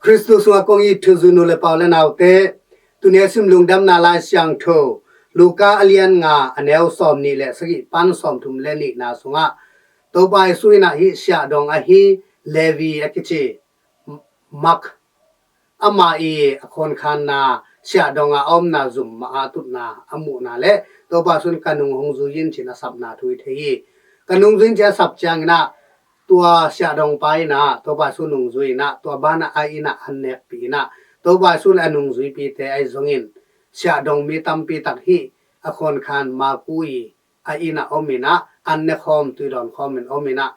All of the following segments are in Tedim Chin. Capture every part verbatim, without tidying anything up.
Khristu sungah kong it thuzui nu le pa u le naute, tuni a sim Lungdamna Lai Siangtho Luka a lian nga, a neu sawm nih le sagih pan sawm thum le nihna sungah Topa Jesu in ah hih siahdong ahi Levi a kici Mak, amah i a khawnkhanna siahdong a omna zum mah a tutna a muhna le Topa Jesu in ka nung hong zui in ci-in a sapna thu i thei hi. Ka nung zui in ci-in a sap ciangin ah tua siahdong pa in ah Topa Jesu nung zui in ah tua banah a inn ah an nekpih in ah Topa Jesu le a nungzuipite ahi zongin siahdong mi tampi tak hih a khawnkhan Maku i a inn ah om in ah an ne khawm, tui dawn khawm in om in ah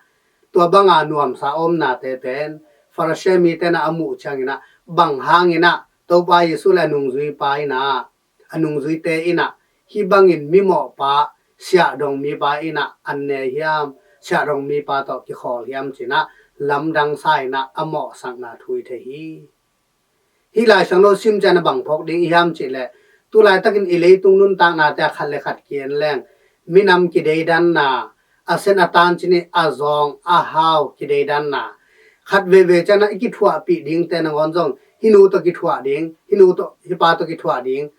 tua banga nuamsa omnate pen Farasi mite in ah a muh ciangin ah bang hangin ah Topa Jesu le a nungzuipa in ah a nungzuite in ah hih bangin mimawhpa siahdong mipa in ah an ne hiam, siahdong mipa tawh kikhawl hiam ci-in ah lamdang sa in ah a mawhsakna thu i thei hi. Hih Lai Siangtho sim ciangin a bang phawk ding i hiam cih leh tu laitakin i leitung nuntaknate ah khat le khat ki-en leng minam kideidanna, a sen a tan ci-in a zawng a hau kideidanna, khat veivei ciangin ah i kithuahpih dingte nangawn zong hih nu tawh kithuah ding, hih nu tawh, hih pa tawh kithuah ding,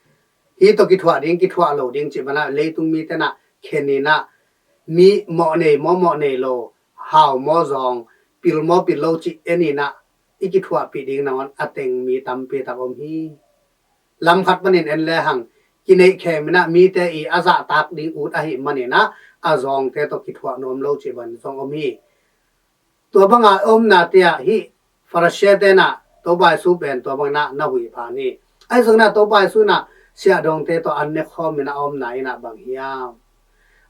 hih tawh kithuah ding, kithuah lo ding cih banah leitung mite in ah khen in ah mi mawh nei maw mawh nei lo, hau maw zawng, pil maw pil lo cih en in ah i kithuahpih ding nangawn a teng mi tampi tak om hi. Lam khat panin en lehang kineih khem in ah mite i a zahtak ding ut ahih manin ah a zawngte tawh kithuah nuam lo cih bang zong om hi. Tua banga omnate ah hih Farasi-te in ah Topa Jesu pen tua bangin ah na huih phan hi. Ahi zongin ah Topa Jesu in ah siahdongte tawh an ne khawm in a omna in ah bang hiam,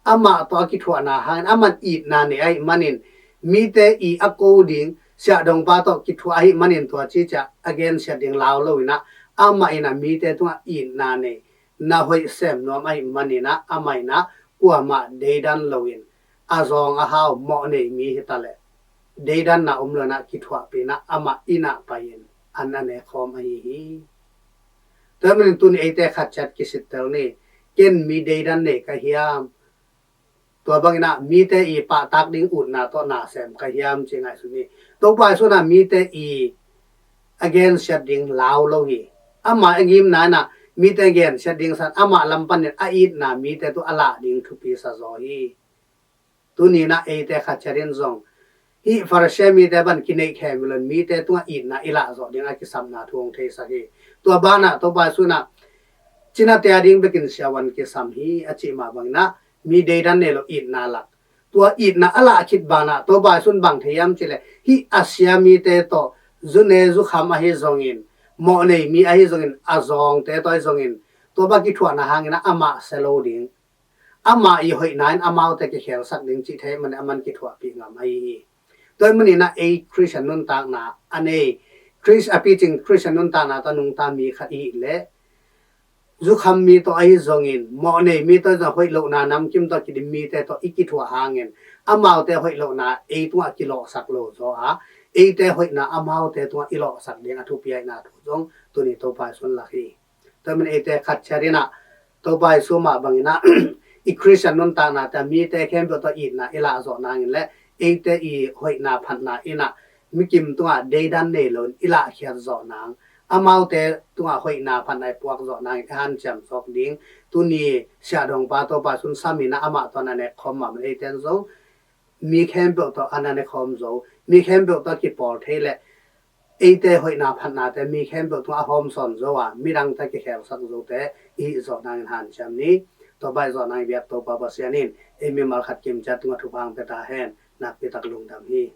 amah tawh a kithuahna hangin amah in itna nei ahih manin mite i a ko ding siahdongpa tawh kithuah ahih manin tua ci ciah a gensiat ding lau lo in ah amah in ah mite tungah itna nei, na hoih sem nuam ahih manin ah amah in ah kuamah deidan loin a zawng a hau mawh nei mi hi ta leh deidanna om lo in ah kithuahpih in ah amah inn ah pai-in an a ne khawm ahi hi. Tua ahih manin tuni eite khat ciat kisittel ni. Ken mi deidan nei ka hiam? Tua bangin ah mite i pahtak ding utna tawh na sem ka hiam ci ngaihsun ni. Topa Jesu in ah mite i a gensiat ding lau lo hi. Amah a ngimna in ah mite a gensiat ding san amah lam panin a itna mite tungah a lah ding thupi sa zaw hi. Tuni in ah eite khat ciat in zong hih Farasi mite bang kineih khem hi lo in mite tungah itna i lah zawh ding a kisapna thu hong theisak hi. Tua banah Topa Jesu in ah cinate a ding bekin siavuan kisam hi a cih mah bangin ah mi deidan nei lo itna lak. Tua itna a lah khit banah Topa Jesu in bang thei hiam cih leh hih a sia mite tawh zu ne zu kham ahi zongin, mawh nei mi ahi zongin, a zawngte tawh ahi zongin tua bang kithuahna hangin ah amah sia lo ding, amah i hoihna in amaute kikhelsak ding cih thei ahih manin amah in kithuahpih ngam ahi hi. Tua ahih manin ah ei Khristian nuntakna a nei, Khrist a picing Khristian nuntakna tawh nungta mi khat i hih leh zukham mi tawh ahi zongin, mawh nei mi tawh ahi zongin, hoih lohna namkim tawh kidim mite tawh i kithuah hangin amaute hoih lohna ei tungah kilawhsak lo zaw a, eite hoihna amaute tungah i lawhsak ding a thupi ahihna thu zong tuni Topa Jesu in lak hi. Tua ahih manin eite khat ciat in ah Topa Jesu mah bangin ah i Khristian nuntaknate ah mite khempeuh tawh itna i lah zawh nangin le eite i hoihna phatna in ah mikim tungah deidan nei loin i lahkhiat zawh nang, amaute tungah hoihna phatna i puak zawh nangin i hanciam zawk ding tuni siahdongpa Topa Jesu in sam in ah amah tawh na nek khawm mah bangin eite in zong mi khempeuh tawh a na ne khawm zo, mi khempeuh tawh kipawl thei le eite hoihna phatnate mi khempeuh tungah a hawmsawn zo a, midangte kikhelsak zote i hih zawh nangin hanciam ni. Tua bang i zawh nangin biak Topa Pasian in ei mimal khat kimciat tungah thupha hong pia ta hen. Nakpi tak lungdam hi.